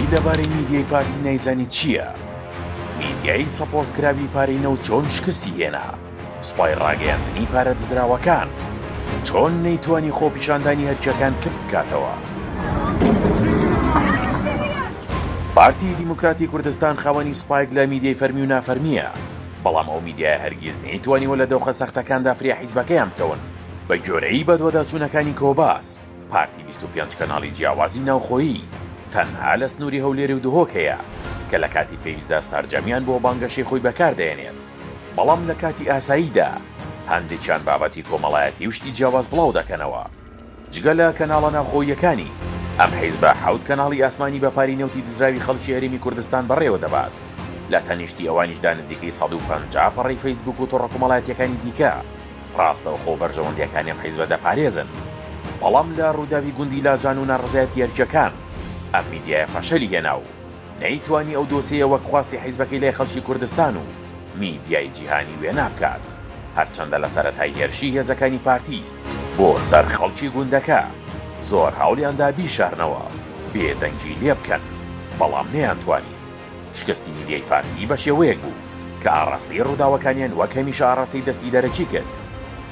ئەوەی لەبارەی میدیای پارتی نایزانی چییە؟ میدیای support کراوی پارەی نەوت چۆن شکستی هێنا؟ سوپای ڕاگەیاندنی پارە دزراوەکان چۆن نەیتوانی خۆپیشاندانی هەرکیەکان کپ بکاتەوە؟ پارتی دیموکراتی کوردستان خاوەنی سوپایەک لە میدیای فەرمی و نافەرمییە، بەڵام ئەو میدیایە هەرگیز نەیتوانیوە لە دۆخە سەختەکاندا فریا حیزبەکەیان بکەون. بە گوێرەی بەدواداچوونەکانی کۆباس، پارتی 25 کەناڵی جیاوازی ناوخۆیی تەنها لە سنووری هەولێر و دهۆک هەیە کە لە کاتی پێویستدا سەرجەمیان بۆ بانگەشەی خۆی بەکاردەهێنێت، بەڵام لە کاتی ئاساییدا هەندێکیان بابەتی کۆمەڵایەتی و شتی جیاواز بڵاودەکەنەوە. جگە لە کەناڵە ناوخۆییەکانی، ئەم حیزبە حەوت کەناڵی ئاسمانی بە پارەی نەوتی دزراوی خەڵکی هەرێمی کوردستان بەڕێوە دەبات، لە تەنیشتی ئەوانیشدا نزیکەی 150 پەڕەی فەیسبووک و تۆڕە کۆمەڵایەتییەکانی دیکە ڕاستەوخۆ بەرژەوەندییەکانی ئەم حیزبە دەپارێزن. بەڵام لە ڕووداوی گوندی لاجان و ناڕەزایەتی هەرکییەکان، ئەم میدیایە فەشەلی هێنا و نەیتوانی ئەو دۆسێیە وەک خواستی حیزبەکەی لای خەڵکی کوردستان و میدیای جیهانی وێنا بکات، هەرچەندە لە سەرەتای هێرشی هێزەکانی پارتی بۆ سەر خەڵکی گوندەکە زۆر هەوڵیاندا بیشارنەوە، بێدەنگی لێبکەن، بەڵام نەیانتوانی. شکستی میدیای پارتی بە شێوەیەک بوو کە ئاڕاستەی ڕووداوەکانیان وەک هەمیشە ئاڕاستەی دەستی دەرەکی کرد.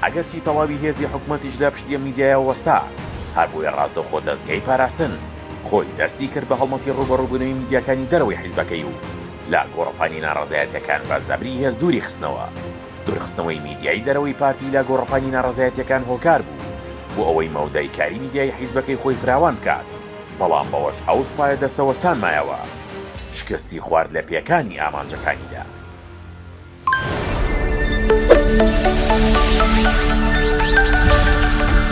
ئەگەرچی تەواوی هێزی حکومەتیش لە پشتی ئەم میدیایەوە وەستا، هەر بۆیە ڕاستەوخۆ دەزگای پاراستن خۆی دەستی کرد بە هەڵمەتی ڕووبەڕووبوونەوەی میدیاکانی دەرەوەی حیزبەکەی و لە گۆڕەپانی ناڕەزایەتیەکان بە زەبری هێز دووری خستنەوە. دوورخستنەوەی میدیای دەرەوەی پارتی لە گۆڕەپانی ناڕەزایەتیەکان هۆکار بوو بۆ ئەوەی مەودای کاری میدیایی حیزبەکەی خۆی فراوان بکات، بەڵام بەوەش ئەو سوپایە دەستەوەستان مایەوە شکستی خوارد لە پێکانی ئامانجەکانیدا.